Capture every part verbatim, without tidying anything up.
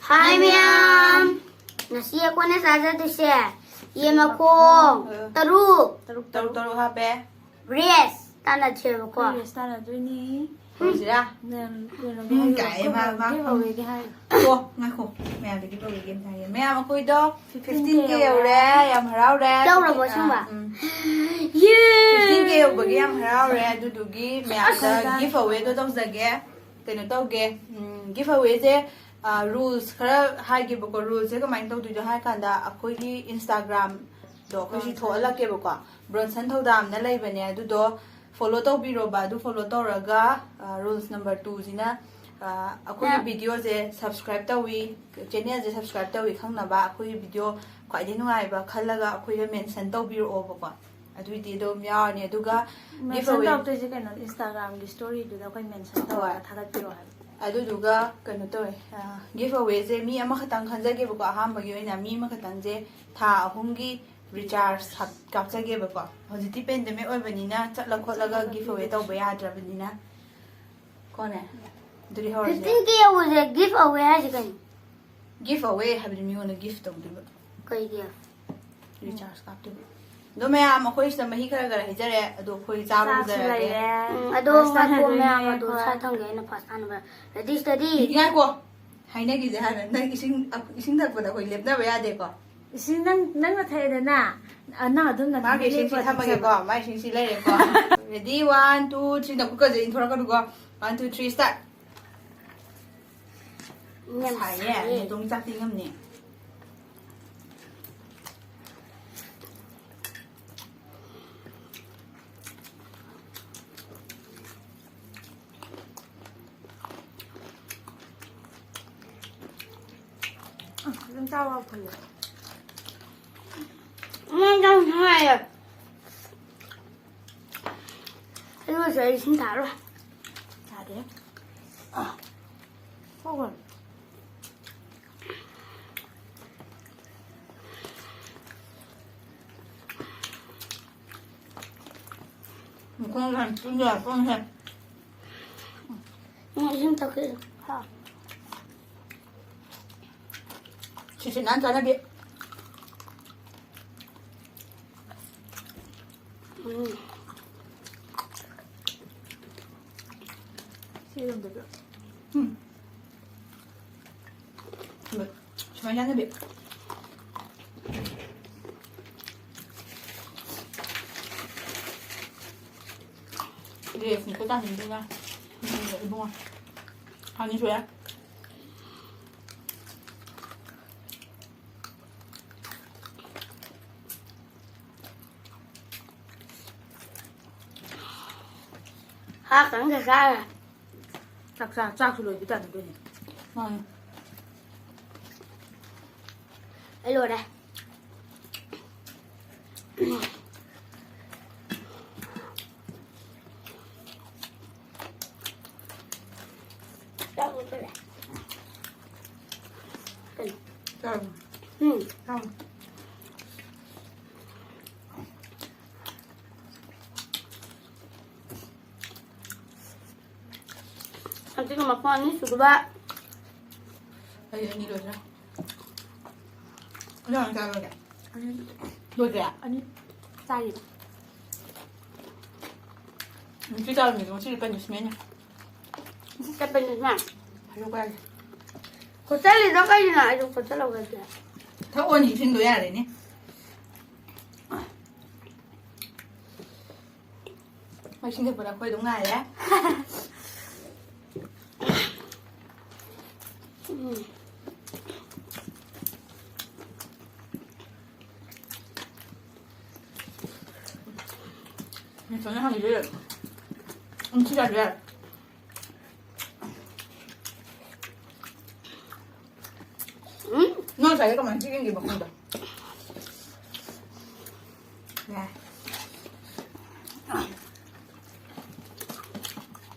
ꯍꯥꯏ ꯃꯌꯥꯝ! ꯉꯁꯤ ꯑꯩꯈꯣꯏꯅ ꯆꯥꯖꯗꯣꯏꯁꯦ ꯌꯦꯟ ꯃꯈꯣꯡ ꯇꯔꯨꯛ꯫ ꯇꯔꯨꯛ ꯇꯔꯨꯛ ꯇꯔꯨꯛ ꯍꯥꯞꯄꯦ꯫ ꯔꯦꯁ ꯇꯥꯟꯅꯁꯦꯕꯀꯣ꯫ ꯑꯩꯈꯣꯏ ꯔꯦꯁ ꯇꯥꯟꯅꯗꯣꯏꯅꯤ꯫ ꯍꯧꯔꯁꯤꯔꯥ? ꯅꯪ ꯀꯩꯅꯣꯒꯤ ꯎꯝ, ꯍꯥꯏꯔꯣ, ꯀꯥꯏ, ꯃꯥ, ꯃꯥ, ꯒꯤꯐ ꯑꯋꯦꯒꯤ ꯍꯥꯏꯔꯣ꯫ ꯑꯣ, ꯉꯥꯏꯈꯣ꯫ ꯃꯌꯥꯝꯗ ꯒꯤꯐ ꯑꯋꯦꯒꯤ ꯑꯝꯇ ꯍꯥꯏꯒꯦ꯫ ꯃꯌꯥꯝ, ꯑꯩꯈꯣꯏꯗꯣ ꯐꯤꯐꯇꯤꯟ ꯀꯦ ꯌꯧꯔꯦ꯫ ꯌꯥꯝ ꯍꯔꯥꯎꯔꯦ꯫ ꯌꯧꯔꯕꯣ ꯑꯗꯨꯒꯤ, ꯑꯁꯦꯡꯕ? ꯑꯥ, ꯎꯝ꯫ ꯌꯦ! ꯐꯤꯐꯇꯤꯟ ꯀꯦ ꯌꯧꯕꯒꯤ ꯌꯥꯝ ꯍꯔꯥꯎꯔꯦ꯫ ꯑꯗꯨꯗꯨꯒꯤ ꯃꯌꯥꯝꯗ ꯑꯁ! ꯒꯤꯐ ꯑꯋꯦꯗꯣ ꯇꯧꯖꯒꯦ꯫ ꯀꯩꯅꯣ ꯇꯧꯒꯦ, ꯎꯝ, ꯒꯤꯐ ꯑꯋꯦꯁꯦ, ꯑ, ꯔꯨꯜꯁ ꯈꯔ ꯍꯥꯏꯒꯦꯕꯀꯣ꯫ ꯔꯨꯜꯁꯁꯦ ꯀꯃꯥꯏꯅ ꯇꯧꯗꯣꯏꯅꯣ ꯍꯥꯏ ꯀꯥꯟꯗ, ꯑꯩꯈꯣꯏꯒꯤ ꯏꯟꯁꯇꯥꯒ꯭ꯔꯥꯝꯗꯣ ꯑꯩꯈꯣꯏ ꯁꯤ ꯊꯣꯛꯍꯜꯂꯛꯀꯦꯕꯀꯣ꯫ ꯕ꯭ꯔꯣꯟꯁꯟ ꯊꯧꯗꯥꯝꯅ ꯂꯩꯕꯅꯦ, ꯑꯗꯨꯗꯣ ꯐꯣꯂꯣ ꯇꯧꯕꯤꯔꯣꯕ꯫ ꯑꯗꯨ ꯐꯣꯂꯣ ꯇꯧꯔꯒ, ꯑ, ꯔꯨꯜꯁ ꯅꯝꯕꯔ ꯇꯨꯁꯤꯅ, ꯑ, ꯑꯩꯈꯣꯏꯒꯤ ꯌꯥ꯫ ꯚꯤꯗꯤꯑꯣꯁꯦ ꯁꯕꯁꯀ꯭ꯔꯥꯏꯕ ꯇꯧꯋꯤ, ꯆꯦꯅꯦꯜꯁꯦ ꯁꯕꯁꯀ꯭ꯔꯥꯏꯕ ꯇꯧꯋꯤ ꯈꯪꯅꯕ, ꯑꯩꯈꯣꯏꯒꯤ ꯚꯤꯗꯤꯑꯣ ꯈ꯭ꯋꯥꯏꯗꯒꯤ ꯅꯨꯡꯉꯥꯏꯕ ꯈꯜꯂꯒ ꯑꯩꯈꯣꯏꯗ ꯃꯦꯟꯁꯟ ꯇꯧꯕꯤꯔꯛꯑꯣꯕꯀꯣ꯫ ꯑꯗꯨꯏꯗꯤ ꯑꯗꯨꯝ ꯌꯥꯎꯔꯅꯤ꯫ ꯑꯗꯨꯒ ꯃꯦꯟꯁꯟ ꯒꯤꯐ ꯑꯋꯦ ꯇꯧꯔꯛꯇꯣꯏꯁꯦ ꯀꯩꯅꯣ, ꯏꯟꯁꯇꯥꯒ꯭ꯔꯥꯝꯒꯤ ꯁ꯭ꯇꯣꯔꯤꯗꯨꯗ ꯑꯩꯈꯣꯏ ꯃꯦꯟꯁꯟ ꯍꯣꯏ꯫ ꯇꯧꯔꯒ ꯊꯥꯒꯠꯄꯤꯔꯛꯑꯣ ꯍꯥꯏꯕ꯫ ꯑꯗꯨꯗꯨꯒ ꯀꯩꯅꯣ ꯇꯧꯋꯦ, ꯑ, ꯒꯤꯐ ꯑꯋꯦꯁꯦ ꯃꯤ ꯑꯃꯈꯛꯇꯪ ꯈꯟꯖꯒꯦꯕꯀꯣ꯫ ꯑꯍꯥꯟꯕꯒꯤ ꯑꯣꯏꯅ ꯃꯤ ꯑꯃꯈꯛꯇꯪꯁꯦ ꯊꯥ ꯑꯍꯨꯝꯒꯤ ꯔꯤꯆꯥꯔꯖ ꯍꯥꯞ-, ꯀꯥꯞꯆꯒꯦꯕꯀꯣ꯫ ꯍꯧꯖꯤꯛꯇꯤ ꯄꯦꯟꯗꯦꯃꯤꯛ ꯑꯣꯏꯕꯅꯤꯅ ꯆꯠꯂ ꯈꯣꯠꯂꯒ ꯒꯤꯐ ꯑꯋꯦ ꯇꯧꯕ ꯌꯥꯗ꯭ꯔꯕꯅꯤꯅ꯫ ꯀꯣꯅꯦ? ꯑꯗꯨꯗꯤ ꯍꯧꯔꯁꯦ꯫ ꯐꯤꯐꯇꯤꯟ ꯀꯦ ꯌꯧꯕꯁꯦ ꯒꯤꯐ ꯑꯋꯦ ꯍꯥꯏꯁꯦ ꯀꯩꯅꯣ? ꯒꯤꯐ ꯑꯋꯦ ꯍꯥꯏꯕꯗꯤ ꯃꯤꯉꯣꯟꯗ ꯒꯤꯐ ꯇꯧꯗꯣꯏꯕ꯫ ꯀꯩꯒꯤ? ꯔꯤꯆꯥꯔꯖ ꯀꯥꯞꯇꯣꯏꯕ꯫ ꯑꯗꯣ ꯃꯌꯥꯝ, ꯑꯩꯈꯣꯏ ꯁꯤꯗ ꯃꯍꯤ ꯈꯔ ꯈꯔ ꯍꯩꯖꯔꯦ, ꯑꯗꯣ ꯑꯩꯈꯣꯏ ꯆꯥꯕ ꯆꯥꯛꯁꯨ ꯍꯧꯖꯔꯒꯦ꯫ ꯂꯩꯔꯦ꯫ ꯎꯝ, ꯑꯗꯣ ꯐꯥꯔꯁ ꯉꯥꯏꯈꯣ ꯇꯥꯏꯝ ꯃꯌꯥꯝ, ꯑꯗꯣ ꯑꯣꯏꯗꯣꯏꯅꯦ ꯁꯥ ꯑꯩꯈꯣꯏ꯫ ꯊꯝꯒꯦ, ꯑꯩꯅ ꯐꯥꯔꯁ ꯇꯥꯅꯕ꯫ Ready, study. ꯉꯥꯏꯈꯣ, ꯍꯥꯏꯅꯈꯤꯁꯦ ꯍꯥꯟꯅ꯫ ꯅꯪ ꯏꯁꯤꯡ, ꯏꯁꯤꯡ ꯊꯛꯄꯗ ꯑꯩꯈꯣꯏ ꯂꯦꯞꯅꯕ ꯌꯥꯗꯦꯀꯣ꯫ ꯏꯁꯤꯡ ꯅꯪ, ꯅꯪꯅ ꯊꯛꯑꯦꯗꯅ, ꯑ, ꯅꯪ ꯑꯗꯨꯝ ꯃꯥꯒꯤ ꯏꯁꯤꯡꯁꯤ ꯊꯝꯃꯒꯦꯀꯣ, ꯃꯥꯒꯤ ꯏꯁꯤꯡꯁꯤ ꯂꯩꯔꯦꯀꯣ꯫ ꯔꯦꯗꯤ, ꯋꯥꯟ, ꯇꯨ, ꯊ꯭ꯔꯤ, ꯅꯈꯨꯠꯀꯁꯦ ꯏꯟꯊꯣꯔꯛꯀꯅꯨꯀꯣ꯫ One, two, three, start. ꯌꯥꯝ ꯁꯥꯏꯌꯦ, ꯁꯥꯏꯌꯦ꯫ ꯅꯦꯇꯣꯡ ꯆꯥꯛꯇꯤ ꯉꯝꯅꯤ꯫ ꯑꯗꯨꯝ ꯆꯥꯕ ꯐꯩꯌꯦ꯫ ꯎꯝ, ꯌꯥꯝ ꯅꯨꯡꯉꯥꯏꯌꯦ꯫ ꯑꯗꯨꯒ ꯁꯤꯗ ꯏꯁꯤꯡ ꯊꯥꯔꯣꯏ꯫ ꯌꯥꯗꯦ꯫ ꯊꯣꯛꯈ꯭ꯔꯦ꯫ ꯃꯈꯣꯡ ꯌꯥꯝ ꯆꯨꯝꯕ ꯌꯥꯄꯣꯟꯁꯦ꯫ ꯎꯝ, ꯏꯁꯤꯡ ꯊꯛꯀꯦ꯫ ꯍꯥ꯫ ꯁꯤꯁꯤ ꯅꯥꯟ ꯆꯥꯅꯕꯤ꯫ ꯎꯝ꯫ ꯁꯤ ꯏꯔꯣꯟꯕꯗꯣ꯫ ꯎꯝ꯫ ꯁꯨꯃꯥꯏꯅ ꯆꯥꯅꯕꯤ꯫ ꯂꯦꯁꯅꯤꯀꯣ ꯇꯥꯃꯤꯗꯨꯅ꯫ ꯎꯝ, ꯏꯕꯨꯡꯉꯣ꯫ ꯑꯅꯤ ꯁꯨꯔꯦ꯫ ꯍꯥ, ꯈꯪꯗꯦ ꯆꯥꯔꯦ꯫ ꯆꯥꯛ ꯆꯥ-, ꯆꯥꯛꯁꯨ ꯂꯣꯏꯕ ꯇꯥꯟꯅꯗꯣꯏꯅꯦ꯫ ꯃꯥꯅꯦ꯫ ꯑꯩ ꯂꯣꯏꯔꯦ꯫ ꯆꯥꯛ ꯂꯣꯏꯁꯤꯜꯂꯦ꯫ ꯀꯩꯅꯣ? ꯆꯥꯔꯣ꯫ ꯎꯝ꯫ ꯆꯥꯔꯣ꯫ ꯍꯧꯖꯤꯛꯅ ꯃꯈꯣꯡ ꯑꯅꯤ ꯁꯨꯗꯣꯏꯕ꯫ ꯑꯩ ꯑꯅꯤ ꯂꯣꯏꯈ꯭ꯔꯦ꯫ ꯅꯪ ꯆꯥꯔꯣꯏꯗ? ꯑꯅꯤ꯫ ꯂꯣꯏꯈ꯭ꯔꯦ? ꯑꯅꯤ ꯆꯥꯔꯤꯕ꯫ ꯅꯨꯄꯤ ꯆꯥꯔꯝꯃꯤꯗꯣ ꯉꯁꯤꯗꯤ ꯀꯩꯅꯣ ꯁꯤꯃꯦꯟꯅ꯫ ꯆꯠꯄꯅꯤꯅ꯫ ꯍꯜꯂꯣ ꯀꯥꯏ? ꯈꯣꯠꯆꯜꯂꯤꯗꯣ ꯀꯩꯒꯤꯅꯣ? ꯑꯩꯁꯨ ꯈꯣꯠꯆꯜꯍꯧꯒꯦ ꯑꯗꯨꯗꯤ꯫ ꯊꯛꯑꯣꯅꯦ, ꯏꯁꯤꯡꯗꯣ ꯌꯥꯔꯦꯅꯦ꯫ ꯃꯩ ꯁꯤꯡꯖꯤꯜꯂꯛꯄꯗ ꯑꯩꯈꯣꯏ ꯑꯗꯨꯝ ꯉꯥꯏꯔꯦ꯫ ꯎꯝ꯫ ꯅꯦꯆꯔꯅ ꯍꯪꯉꯤꯁꯦ ꯑꯗꯨꯝ ꯁꯤ ꯆꯥꯕ ꯌꯥꯔꯦ꯫ ꯎꯝ? ꯅꯪ ꯉꯁꯥꯏꯗꯩ ꯀꯃꯥꯏꯅ ꯆꯤꯛꯏꯅꯣ ꯃꯈꯣꯡꯗꯣ? ꯌꯥꯔꯦ꯫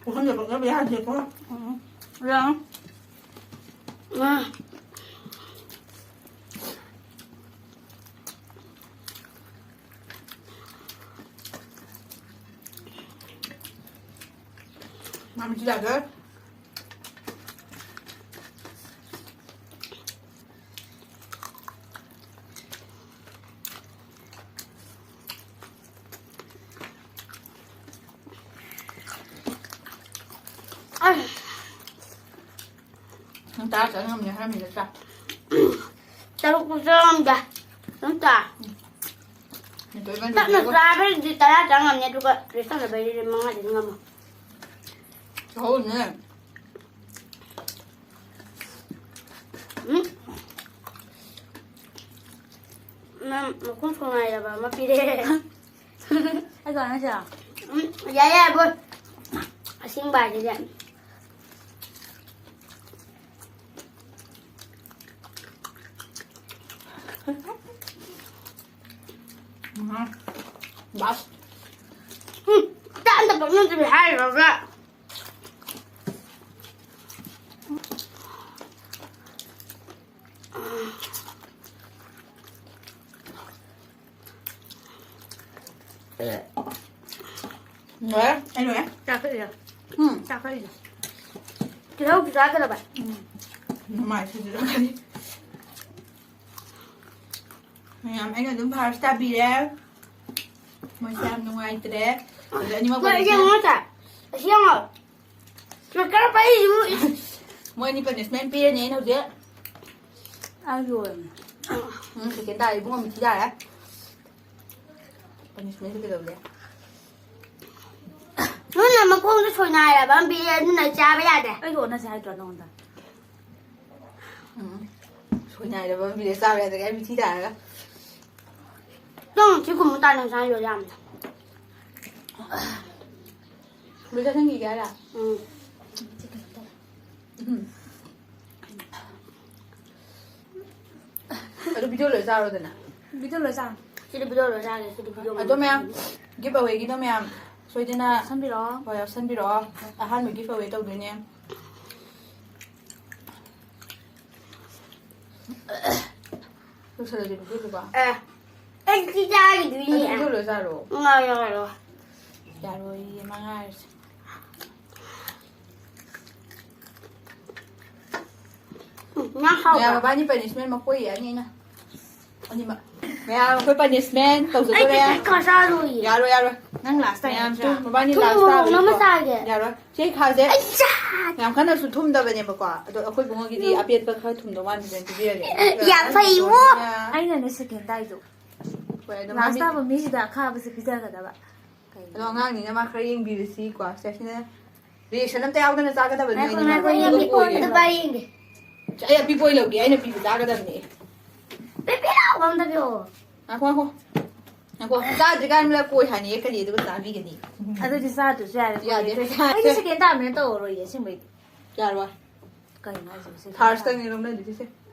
ꯄꯨꯈꯝꯗ ꯄꯛꯅꯕ ꯌꯥꯗꯦꯀꯣ꯫ ꯎꯝ꯫ ꯌꯥꯔꯦ꯫ ꯎꯝ꯫ ꯃꯥꯃꯤꯁꯨ ꯌꯥꯗ꯭ꯔꯦ꯫ ꯅꯪ ꯇꯔꯥ ꯆꯥ ꯉꯝꯅꯤ ꯍꯥꯏꯔꯝꯃꯤ ꯅꯠꯇ꯭ꯔꯥ? ꯇꯔꯨꯛ ꯄꯨ ꯆꯥꯔꯝꯗ꯫ ꯅꯠꯇ꯭ꯔꯥ? ꯇꯞꯅ ꯆꯥꯕꯩꯗꯤ ꯇꯔꯥ ꯆꯥ ꯉꯝꯅꯤ, ꯑꯗꯨꯒ ꯔꯦꯁꯟꯗ ꯕꯩꯗꯤ ꯃꯉꯥꯗꯤ ꯉꯝꯃꯣ꯫ ꯆꯥꯍꯧꯅꯦ꯫ ꯎꯝ꯫ ꯅꯪ ꯃꯈꯨꯝ ꯁꯣꯉꯥꯏꯔꯕ ꯑꯃ ꯄꯤꯔꯦ꯫ ꯑꯩ ꯀꯃꯥꯏꯅ ꯆꯥ? ꯎꯝ, ꯌꯥꯏ, ꯌꯥꯏ, ꯕꯣꯏ꯫ ꯑꯁꯦꯡꯕ ꯍꯥꯏꯁꯤꯗꯤ꯫ ꯎꯝ꯫ ꯕꯥꯁ꯫ ꯎꯝ, ꯆꯥꯛ ꯑꯝꯇ ꯄꯛꯅꯗꯕꯤ ꯍꯥꯏꯔꯨꯔꯒ꯫ ꯂꯣꯏꯔꯦ? ꯑꯩ ꯂꯣꯏꯔꯦ꯫ ꯆꯥꯛ ꯀꯛꯏꯔꯣ? ꯎꯝ꯫ ꯆꯥꯛ ꯀꯛꯏꯔꯣ? ꯇꯤꯜꯍꯧ ꯆꯥꯗꯅꯕ꯫ ꯎꯝ꯫ ꯅꯃꯥꯏ ꯊꯨꯖꯤꯜꯂꯛꯀꯅꯤ꯫ ꯃꯌꯥꯝ ꯑꯩꯅ ꯑꯗꯨꯝ ꯐꯥꯔꯁ ꯇꯥꯕꯤꯔꯦ꯫ ꯃꯣꯏꯁꯦ ꯌꯥꯝ ꯅꯨꯡꯉꯥꯏꯇ꯭ꯔꯦ꯫ ꯑꯗ ꯑꯅꯤꯃꯛ ꯃꯣꯏ ꯌꯦꯡꯉꯣ ꯁꯦ꯫ ꯑꯁꯤ ꯌꯦꯡꯉꯣ꯫ ꯁ꯭ꯄꯤꯀꯔ ꯄꯥꯏꯔꯤꯁꯤꯕꯨ꯫ ꯃꯣꯏ ꯑꯅꯤ ꯄꯅꯤꯁꯃꯦꯟ ꯄꯤꯔꯅꯤ ꯑꯩꯅ ꯍꯧꯖꯤꯛ꯫ ꯑꯩꯁꯨ꯫ ꯎꯝ, ꯁꯦꯀꯦꯟ ꯇꯥꯔꯦ ꯏꯕꯨꯡꯉꯣ, ꯃꯤꯊꯤ ꯇꯥꯔꯦ꯫ ꯄꯅꯤꯁꯃꯦꯟꯁꯦ ꯀꯩꯗꯧꯒꯦ? ꯅꯪꯅ ꯃꯈꯣꯡꯗ ꯁꯣꯏꯅꯥꯏꯔꯕ ꯑꯃ ꯄꯤꯔꯦ, ꯑꯗꯨꯅ ꯆꯥꯕ ꯌꯥꯗꯦ꯫ ꯑꯩꯒ ꯑꯣꯟꯅꯁꯦ ꯍꯥꯏꯗ꯭ꯔꯣ ꯅꯉꯣꯟꯗ? ꯎꯝ꯫ ꯁꯣꯏꯅꯥꯏꯔꯕ ꯑꯃ ꯄꯤꯔꯦ, ꯆꯥꯕ ꯌꯥꯗ꯭ꯔꯦ, ꯑꯩ ꯃꯤꯊꯤ ꯇꯥꯔꯒ꯫ ꯅꯪ ꯁꯤ ꯀꯨꯝꯕ ꯇꯥꯅ ꯆꯥꯏꯔꯣ ꯌꯥꯝꯅ꯫ ꯂꯣꯏ ꯆꯥꯁꯤꯟꯈꯤꯒꯦ ꯍꯥꯏꯔ? ꯎꯝ꯫ ꯎꯝ꯫ ꯑꯗꯨ ꯚꯤꯗꯤꯑꯣ ꯂꯣꯏ ꯆꯥꯔꯣꯗꯅ꯫ ꯚꯤꯗꯤꯑꯣ ꯂꯣꯏ ꯆꯥꯔꯣ꯫ ꯁꯤꯗꯤ ꯚꯤꯗꯤꯑꯣ ꯂꯣꯏ ꯆꯥꯒꯦ, ꯁꯤꯗꯤ ꯚꯤꯗꯤꯑꯣ ꯑꯗꯣ ꯃꯌꯥꯝ, ꯒꯤꯐ ꯑꯋꯦꯒꯤꯗꯣ ꯃꯌꯥꯝ ꯁꯣꯏꯗꯅ ꯁꯟꯕꯤꯔꯛꯑꯣ꯫ ꯍꯣꯏ, ꯌꯥꯎꯁꯟꯕꯤꯔꯛꯑꯣ꯫ ꯑꯍꯥꯟꯕ ꯒꯤꯐ ꯑꯋꯦ ꯇꯧꯗꯣꯏꯅꯦ꯫ ꯂꯣꯏꯁꯜꯂꯁꯦ ꯚꯤꯗꯤꯑꯣꯗꯨꯀꯣ꯫ ꯑꯦ, ꯑꯩ ꯁꯤ ꯆꯥꯈꯤꯗꯣꯏꯅꯦ꯫ ꯑꯗꯨ ꯚꯤꯗꯤꯑꯣ ꯂꯣꯏ ꯆꯥꯔꯣ꯫ ꯉꯥꯏꯔꯣ, ꯉꯥꯏꯔꯣ꯫ ꯌꯥꯔꯣꯏꯌꯦ, ꯃꯉꯥꯏꯔꯁꯦ꯫ ꯎꯝ, ꯌꯥꯝ ꯍꯥꯎꯕ꯭ꯔꯥ? ꯃꯌꯥꯝ ꯃꯕꯥꯅꯤ ꯄꯅꯤꯁꯃꯦꯟ ꯃꯈꯣꯏ ꯌꯥꯅꯤ ꯑꯩꯅ꯫ ꯑꯅꯤꯃꯛ꯫ ꯃꯌꯥꯝ ꯑꯩꯈꯣꯏ ꯄꯅꯤꯁꯃꯦꯟ ꯑꯩꯗꯤ ꯇꯧꯖꯗꯣꯔꯦ꯫ ꯀꯩꯀꯥ ꯆꯥꯔꯣꯏꯌꯦ꯫ ꯌꯥꯔꯣꯏ, ꯌꯥꯔꯣꯏ꯫ ꯅꯪ ꯂꯥꯁ ꯇꯥꯏꯝ ꯃꯌꯥꯝ ꯅꯠꯇ꯭ꯔꯥ? ꯇꯨꯝ ꯃꯕꯥꯅꯤ ꯊꯨꯝ ꯂꯥꯁ ꯃꯣꯔꯣꯛ ꯇꯥꯕꯅꯤꯀꯣ꯫ ꯑꯃ ꯆꯥꯒꯦ꯫ ꯌꯥꯔꯣꯏ꯫ ꯁꯤ ꯈꯥꯁꯦ ꯑꯩ ꯆꯥ- ꯌꯥꯝ ꯀꯟꯅꯁꯨ ꯊꯨꯝꯗꯕꯅꯦꯕꯀꯣ꯫ ꯑꯗꯣ ꯑꯩꯈꯣꯏ ꯕꯨꯡꯉꯣꯒꯤꯗꯤ ꯑꯄꯦꯠꯄ ꯈꯔ ꯊꯨꯝꯗꯧ ꯃꯥꯟꯕꯗꯨꯅ ꯄꯤꯕꯤꯔꯒꯦ꯫ ꯌꯥꯝ ꯐꯩꯕꯣ꯫ ꯑꯗꯨꯅ ꯑꯩꯅꯅꯦ ꯁꯦꯀꯦꯟ ꯇꯥꯏꯗꯣ꯫ ꯍꯣꯏ, ꯑꯗꯣ ꯂꯥꯁ ꯃꯥꯗꯤ ꯇꯥꯕ ꯃꯤꯁꯤꯗ ꯑꯈꯥꯕꯁꯦ ꯄꯤꯖꯒꯗꯕ꯫ ꯑꯗꯣ ꯀꯩꯅꯣ? ꯑꯉꯥꯡꯅꯤꯅ ꯃꯥ ꯈꯔ ꯌꯦꯡꯕꯤꯔꯁꯤꯀꯣ꯫ ꯁꯦ, ꯁꯤꯅ ꯔꯤꯌꯦꯛꯁꯟ ꯑꯝꯇ ꯌꯥꯎꯗꯅ ꯆꯥꯒꯗꯕꯅꯤ꯫ ꯉꯥꯏꯈꯣ, ꯉꯥꯏꯈꯣ, ꯑꯩ ꯑꯗꯨꯒ ꯑꯄꯤꯛꯄ ꯀꯣꯏꯔꯦ꯫ ꯑꯝꯇ ꯄꯥꯏ ꯌꯦꯡꯒꯦ꯫ ꯑꯩ ꯑꯄꯤꯛꯄ ꯑꯣꯏ ꯂꯧꯒꯦ, ꯑꯩꯅ ꯄꯤꯕ ꯆꯥꯒꯗꯕꯅꯦ꯫ ꯄꯤꯕꯤꯔꯛꯑꯣ, ꯑꯝꯇ ꯄꯤꯔꯛꯑꯣ꯫ ꯉꯥꯏꯈꯣ, ꯉꯥꯏꯈꯣ꯫ ꯉꯥꯏꯈꯣ, ꯆꯥꯗ꯭ꯔꯤꯀꯥꯟꯗ ꯀꯣꯏ ꯍꯥꯏꯅꯤꯌꯦ ꯀꯔꯤ ꯑꯗꯨꯒ ꯆꯥꯕꯤꯒꯅꯤ? ꯑꯗꯨꯗꯤ ꯆꯥꯗ꯭ꯔꯁꯨ ꯌꯥꯔꯦ, ꯌꯥꯗꯦ꯫ ꯀꯣꯏ ꯂꯩꯇ꯭ꯔꯦ꯫ ꯑꯩꯗꯤ ꯁꯦꯀꯦꯟ ꯇꯥꯔꯝꯅꯤꯅ ꯇꯧꯔꯔꯣꯏꯌꯦ, ꯑꯁꯦꯡꯕꯩꯗꯤ꯫ ꯌꯥꯔꯣꯏ꯫ ꯀꯩꯅꯣ ꯍꯥꯏꯁꯤꯕꯣ, ꯁꯦꯀꯦꯟ ꯐꯥꯔꯁꯇꯅꯦ ꯇꯥꯔꯝꯅꯤ? ꯂꯧꯅꯗꯣꯏꯁꯦ꯫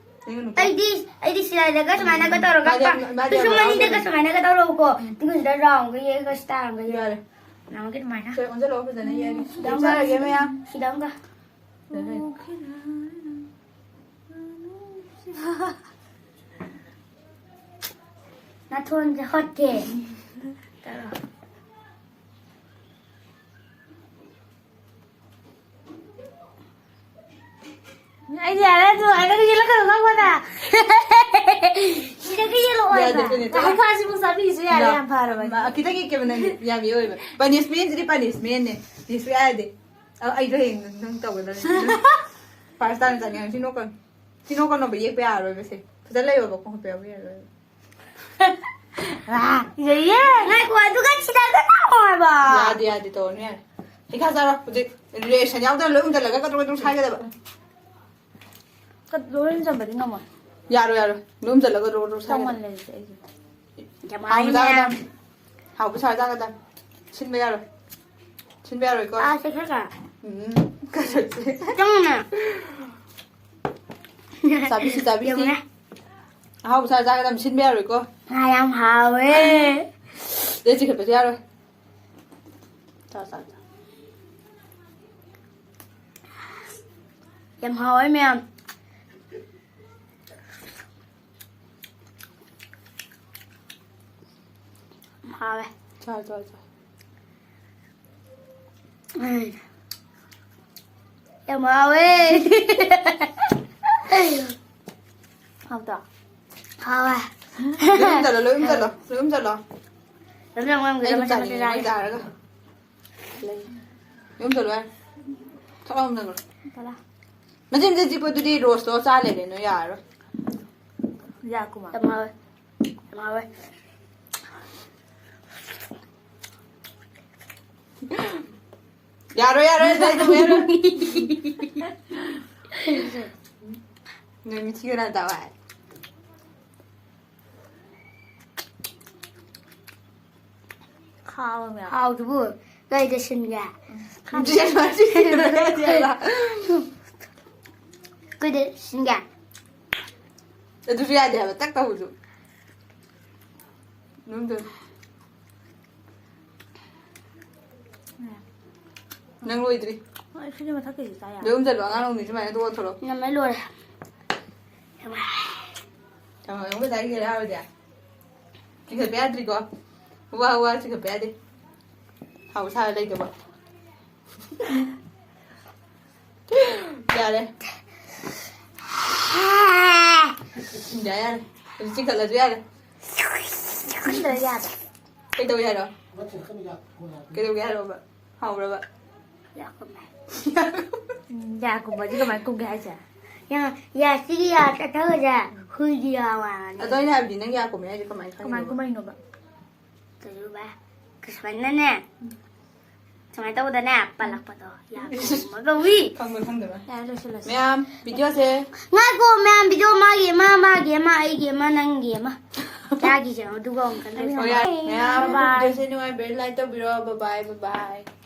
ꯅꯪ ꯅꯨꯄꯥ ꯑꯩꯗꯤ, ꯑꯩꯗꯤ ꯁꯤꯗꯥꯏꯗꯒ ꯁꯨꯃꯥꯏꯅꯒ ꯇꯧꯔꯒ ꯃꯥꯗꯤ ꯄꯥ-, ꯌꯥꯝ, ꯃꯥꯗꯤ ꯌꯥꯝ ꯄꯤꯁꯨꯝ ꯑꯅꯤꯗꯒ ꯍꯔꯥꯎꯖꯕꯅꯦ꯫ ꯁꯨꯃꯥꯏꯅꯒ ꯇꯧꯔꯛꯎꯀꯣ꯫ ꯎꯝ꯫ ꯑꯗꯨꯒ ꯁꯤꯗ ꯔꯥꯎꯟꯒ ꯌꯦꯛꯑꯒ ꯁꯤꯇꯥꯔꯒ ꯌꯦꯛꯑꯣ꯫ ꯌꯥꯔꯦ꯫ ꯔꯥꯎꯟꯒ ꯑꯗꯨꯃꯥꯏꯅ꯫ ꯁꯦ, ꯑꯣꯟꯁꯤꯜꯂꯛꯑꯣ ꯐꯖꯅ ꯌꯦꯛꯑꯒꯦ꯫ ꯁꯤꯗ ꯑꯃꯒ꯫ ꯆꯥꯔꯒꯦ ꯃꯌꯥꯝ꯫ ꯁꯤꯗ ꯑꯃꯒ꯫ ꯐꯖꯅ꯫ ꯅꯥꯊꯣꯟꯁꯦ ꯍꯣꯠꯀꯦ꯫ ꯇꯧꯔꯣ꯫ ꯑꯩꯗꯤ ꯌꯥꯔꯦ, ꯑꯗꯨ ꯑꯩꯅ ꯌꯦꯜꯂꯛꯀꯅꯨ ꯈꯪꯕꯗ꯫ ꯁꯤꯗꯒꯤ ꯌꯦꯜꯂꯛꯑꯣ ꯌꯥꯗꯦ, ꯍꯥꯏꯕ꯫ ꯀꯩꯅꯣ ꯇꯧ-, ꯍꯩꯈꯥꯁꯤꯕꯨ ꯆꯥꯕꯤꯔꯤꯁꯦ ꯌꯥꯔꯦ, ꯌꯥ-, ꯌꯥꯝ ꯐꯔꯕꯅꯦ꯫ ꯃꯥ-, ꯈꯤꯇꯪ ꯌꯦꯛꯀꯦꯕ ꯅꯪꯗꯤ, ꯌꯥꯝ ꯌꯦꯛꯑꯣꯏꯕ꯫ ꯄꯅꯤꯁꯃꯦꯟꯁꯤꯗꯤ ꯄꯅꯤꯁꯃꯦꯟꯅꯦ꯫ ꯌꯦꯛꯁꯨ ꯌꯥꯗꯦ꯫ ꯑ-, ꯑꯩꯗꯣ ꯍꯌꯦꯡ ꯅꯪ ꯇꯧꯒꯗꯕꯅꯤ꯫ ꯐꯥꯔꯁ ꯇꯥꯏꯝ ꯆꯪꯉꯦ꯫ ꯁꯤ ꯅꯣꯛꯀꯅꯨ꯫ ꯁꯤ ꯅꯣꯛꯀꯅꯣꯕ, ꯌꯦꯛꯄ ꯌꯥꯔꯔꯣꯏꯕ ꯁꯦ꯫ ꯐꯖꯅ ꯂꯩꯌꯣꯕ, ꯈꯣꯡ ꯍꯥꯞꯄ ꯌꯥꯕ ꯌꯥꯔꯔꯣꯏꯕ꯫ ꯋꯥ, ꯀꯤꯖꯩꯌꯦ꯫ ꯉꯥꯏꯈꯣ, ꯑꯗꯨꯒ ꯁꯤꯗ ꯑꯝꯇ ꯇꯧ ꯍꯥꯏꯕ꯫ ꯌꯥꯗꯦ, ꯌꯥꯗꯦ, ꯇꯧꯔꯅꯨ, ꯌꯥꯔꯦ꯫ ꯍꯩꯈꯥ ꯆꯥꯔꯣ, ꯍꯧꯖꯤꯛ ꯔꯤꯌꯦꯛꯁꯟ ꯌꯥꯎꯗꯅ ꯂꯣꯏ ꯎꯝꯖꯜꯂꯒ ꯀꯗ꯭ꯔꯣꯛ ꯀꯗ꯭ꯔꯣꯛ ꯁꯥꯏꯒꯗꯕ꯫ ꯀ-, ꯂꯣꯏ ꯎꯝꯖꯟꯕꯗꯤ ꯉꯝꯃꯣꯏ꯫ ꯌꯥꯔꯣꯏ, ꯌꯥꯔꯣꯏ, ꯂꯣꯏ ꯎꯝꯖꯜꯂꯒ ꯀꯗ꯭ꯔꯣꯛ ꯀꯗ꯭ꯔꯣꯛ ꯁꯥꯏꯒꯗꯕ꯫ ꯆꯥꯎꯃꯜꯂꯦ ꯑꯗꯨꯗꯤ ꯑꯩꯒꯤ꯫ ꯌꯥꯝ ꯍꯥꯎꯅ ꯍꯥꯏꯅꯦ꯫ ꯆꯥꯒꯗꯕ꯫ ꯍꯥꯎꯕ ꯁꯥꯔ ꯆꯥꯒꯗꯕ꯫ ꯁꯤꯟꯕ ꯌꯥꯔꯣꯏ꯫ ꯁꯤꯟꯕ ꯌꯥꯔꯣꯏꯀꯣ꯫ ꯑꯥ, ꯁꯦ, ꯈꯔ ꯈꯔ꯫ ꯎꯝ, ꯀꯩꯗꯧꯁꯦ? ꯆꯪꯉꯨꯅꯦ꯫ ꯆꯥꯕꯤꯁꯤ, ꯆꯥꯕꯤꯁꯤ꯫ ꯌꯦꯡꯉꯨꯅꯦ꯫ ꯑꯍꯥꯎꯕ ꯁꯥꯔ ꯆꯥꯒꯗꯕ, ꯁꯤꯟꯕ ꯌꯥꯔꯣꯏꯀꯣ꯫ ꯉꯥ ꯌꯥꯝ ꯍꯥꯎꯋꯦ꯫ ꯑꯗꯩ ꯆꯤꯡꯈꯠꯄꯁꯨ ꯌꯥꯔꯣꯏ꯫ ꯆꯥ, ꯆꯥ, ꯆꯥ꯫ ꯌꯥꯝ ꯍꯥꯎꯋꯦ ꯃꯌꯥꯝ꯫ ꯍꯥꯎꯋꯦ꯫ ꯆꯥ, ꯆꯥ, ꯆꯥ꯫ ꯎꯝ꯫ ꯌꯥꯝ ꯍꯥꯎꯋꯦ꯫ ꯍꯥꯎꯇ꯭ꯔꯣ? ꯍꯥꯎꯋꯦ꯫ ꯂꯣꯏ ꯌꯨꯝ ꯆꯠꯂꯣ, ꯂꯣꯏ ꯌꯨꯝ ꯆꯠꯂꯣ, ꯂꯣꯏ ꯌꯨꯝ ꯆꯠꯂꯣ꯫ ꯂꯝ ꯌꯥꯝ ꯉꯝꯈꯤꯗ ꯑꯩ ꯃꯁꯛ ꯃꯁꯛ ꯆꯥꯅꯤꯡꯉꯦ, ꯆꯥꯔꯦ꯫ ꯃꯣꯏ ꯆꯥꯔꯒ꯫ ꯂꯩ꯫ ꯌꯨꯝ ꯆꯠꯂꯣ ꯌꯥꯔꯦ꯫ ꯊꯛ ꯂꯥꯎꯅ ꯆꯠꯂꯣ꯫ ꯆꯠꯂꯣ꯫ ꯃꯆꯤꯟ ꯃꯆꯤꯟ ꯆꯤꯛꯄꯗꯨꯗꯤ ꯔꯣꯁꯇꯣ ꯆꯥ ꯂꯩꯔꯦ, ꯅꯣꯏ ꯌꯥꯔꯔꯣꯏ꯫ ꯌꯥ ꯀꯨꯃꯥ꯫ ꯌꯥꯝ ꯍꯥꯎꯋꯦ꯫ ꯌꯥꯝ ꯍꯥꯎꯋꯦ꯫ ꯌꯥꯔꯣꯏ, ꯌꯥꯔꯣꯏ, ꯑꯗꯨꯃꯥꯏꯅ ꯇꯧꯕ ꯌꯥꯔꯣꯏ꯫ ꯅꯣꯏ ꯃꯤꯊꯤ ꯀꯅꯥ ꯇꯧ ꯍꯥꯏ? ꯈꯥꯕ ꯃꯌꯥꯝ꯫ ꯍꯥꯎꯗꯨꯕꯨ ꯀꯩꯗ ꯁꯤꯟꯒꯦ? ꯖꯦꯜ ꯃꯆꯤ ꯁꯤꯟꯕ ꯌꯥꯗꯦ ꯍꯥꯏꯕ꯫ ꯀꯩꯗ ꯁꯤꯟꯒꯦ? ꯑꯗꯨꯁꯨ ꯌꯥꯗꯦ ꯍꯥꯏꯕ, ꯇꯛ ꯇꯧꯕꯁꯨ꯫ ꯅꯨꯡꯗꯨ꯫ ꯅꯪ ꯂꯣꯏꯗ꯭ꯔꯤ꯫ ꯍꯣꯏ, ꯁꯤꯗꯤ ꯃꯊꯛꯀꯤꯁꯤ ꯆꯥ ꯌꯥꯔꯦ꯫ ꯂꯣꯏ ꯎꯝꯖꯜꯂꯣ, ꯑꯉꯥꯡ ꯂꯧꯅꯤ ꯁꯨꯃꯥꯏꯅ ꯑꯗꯨ ꯑꯣꯠꯊꯣꯔꯛꯑꯣ꯫ ꯅꯝꯃꯦ ꯂꯣꯏꯔꯦ꯫ ꯊꯝꯃꯣ, ꯅꯪ ꯄꯩꯁꯥ ꯀꯩꯀꯩ ꯂꯩꯔꯛꯑꯕꯗꯤ? ꯆꯤꯡꯈꯠꯄ ꯌꯥꯗ꯭ꯔꯤꯀꯣ꯫ ꯋꯥ, ꯋꯥ, ꯆꯤꯡꯈꯠꯄ ꯌꯥꯗꯦ꯫ ꯍꯥꯎ ꯁꯥꯔ ꯂꯩꯇꯕ꯫ ꯌꯥꯔꯦ꯫ ꯌꯥꯔꯦ, ꯌꯥꯔꯦ꯫ ꯍꯧꯖꯤꯛ ꯆꯤꯡꯈꯠꯂꯁꯨ ꯌꯥꯔꯦ꯫ ꯈꯪꯗ꯭ꯔ ꯌꯥꯗ꯭ꯔꯦ꯫ ꯀꯩꯗꯧꯏ ꯍꯥꯏꯔꯣ? ꯀꯩꯗꯧꯒꯦ ꯍꯥꯏꯔꯣꯕ? ꯍꯥꯎꯕ꯭ꯔꯕ? ꯌꯥ ꯀꯨꯝꯃꯦ꯫ ꯎꯝ, ꯌꯥ ꯀꯨꯝꯕꯗꯤ ꯀꯃꯥꯏ ꯀꯨꯝꯒꯦ ꯍꯥꯏꯁꯦ? ꯌꯥ, ꯌꯥ, ꯁꯤꯒꯤ ꯌꯥ ꯆꯠꯊꯕꯁꯦ ꯍꯨꯏꯒꯤ ꯌꯥ ꯃꯥꯟꯕꯅꯦ꯫ ꯑꯗꯣ ꯑꯩꯅ ꯍꯥꯏꯕꯗꯤ ꯅꯪ ꯌꯥ ꯀꯨꯝꯃꯦ ꯍꯥꯏꯁꯦ ꯀꯃꯥꯏꯅ ꯀꯃꯥꯏ ꯈꯪꯉꯤꯅꯣꯕ? ꯀꯨꯝꯃꯛꯏꯅꯣꯕ? ꯀꯩꯗꯧꯕ? ꯁꯨꯃꯥꯏꯅꯅꯦ, ꯁꯨꯃꯥꯏꯅ ꯇꯧꯕꯗꯅꯦ, ꯄꯜꯂꯛꯄꯗꯣ ꯌꯥ ꯀꯨꯝꯕ ꯀꯧꯏ꯫ ꯈꯪꯕ ꯈꯪꯗꯕ꯫ ꯌꯥꯔꯦ, ꯂꯣꯏꯁꯤꯜꯂꯁꯤ꯫ ꯃꯌꯥꯝ, ꯚꯤꯗꯤꯑꯣꯁꯦ ꯉꯥꯏꯈꯣ, ꯃꯌꯥꯝ, ꯚꯤꯗꯤꯑꯣ ꯃꯥꯒꯤ ꯑꯃ, ꯃꯥꯒꯤ ꯑꯃ, ꯑꯩꯒꯤ ꯑꯃ, ꯅꯪꯒꯤ ꯑꯃ꯫ ꯌꯥꯒꯤꯁꯦ, ꯑꯗꯨꯒ ꯑꯃꯨꯛꯀ ꯂꯣꯏꯁꯤꯜꯂꯁꯤ꯫ ꯍꯣꯏ, ꯌꯥꯔꯦ꯫ ꯃꯌꯥꯝ, bye bye꯫ ꯚꯤꯗꯤꯑꯣꯁꯦ ꯅꯨꯡꯉꯥꯏꯕꯤꯔꯗꯤ like ꯇꯧꯕꯤꯔꯣ꯫ Bye bye, bye bye꯫